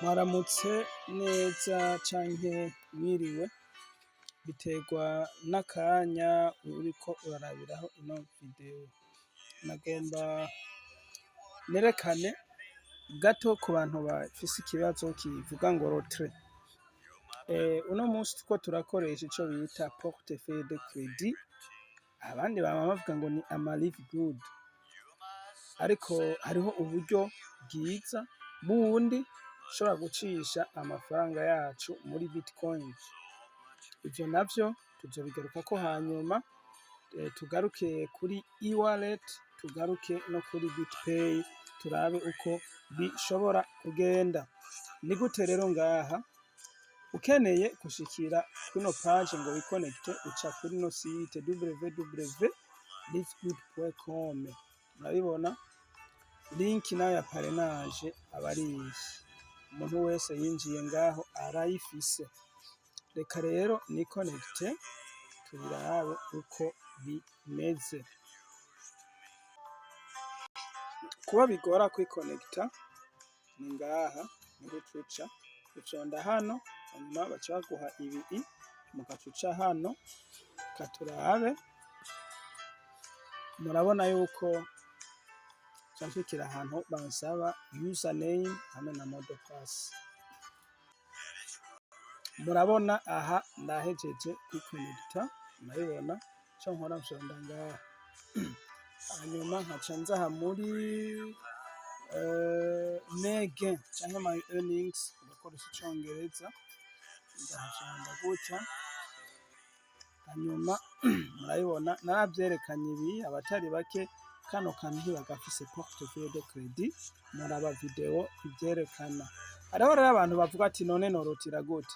Mwaramutse neza canke mwiriwe, biterwa n'akanya uriko urarabiraho ino video. Nagomba nerekane gato ku bantu bafise ikibazo kivuga ngo retrait. Uno munsi turiko turakoresha ico bita portefeuille de crédit, abandi bama bavuga ngo ni ama live good, ariko hariho uburyo bwiza bundi dushobora gucisha amafaranga yacu muri bitcoin. Ivyo navyo tuzobigarukako hanyuma, tugaruke kuri e-wallet, tugaruke no kuri bitpay, turabe uko bishobora kugenda. Ni gute rero ngaha ukeneye gushikira kwino page ngo wikonekite, uca kuri ino site www.livegood.com. Murabibona, link nayo ya parrainage aba ari iyi, umuntu wese yinjiye ngaho arayifise. Reka rero nikonekite tubirabe uko bimeze. Kuba bigora kwikonekita ni ngaha niho uca ufyonda hano, hanyuma baca baguha ibi, mugaca uca hano. Reka turabe, murabona yuko nca nshikira ahantu bansaba username hamwe na mot de passe. Murabona aha ndahejeje kwikonekita, murabibona. Ico nkora, nfyonda ngaha, hanyuma nkaca nza aha muri mege canke my earnings, ugakoresha icongereza, ndahafyonda gutya. Hanyuma murabibona naravyerekanye ibi, abatari bake kano kantu ntibagafise, portefeuille de crédit. Muraba video ivyerekana. Hariho rero abantu bavuga ati: "None norotira gute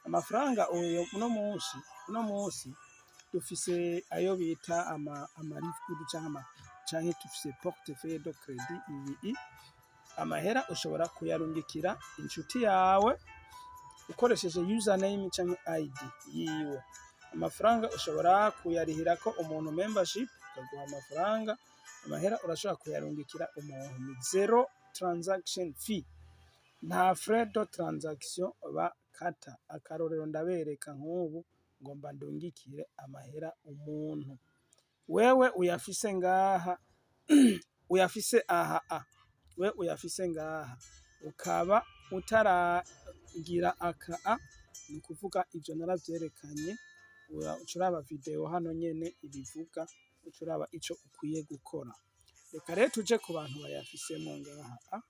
amafaranga?" Uyo uno munsi dufise ayo bita ama live canke dufise portefeuille de crédit. Iyi amahera ushobora kuyarungikira inshuti yawe ukoresheje username canke ID yiwe. Amafaranga ushobora kuyarihirako umuntu membership, ukaguha amafaranga. Amahera urashobora kuyarungikira umuntu, ni zero transaction fee, nta frais de transaction bakata. Akarorero, ndabereka nk'ubu ngomba ndungikire amahera umuntu. Wewe uyafise ngaha, uyafise aha, a we uyafise ngaha, ukaba utaragira aka a, ni ukuvuga ivyo naravyerekanye, uca uraba video hano nyene ibivuga, uca uraba ico ukwiye gukora. Reka rero tuje ku bantu bayafisemwo ngaha a.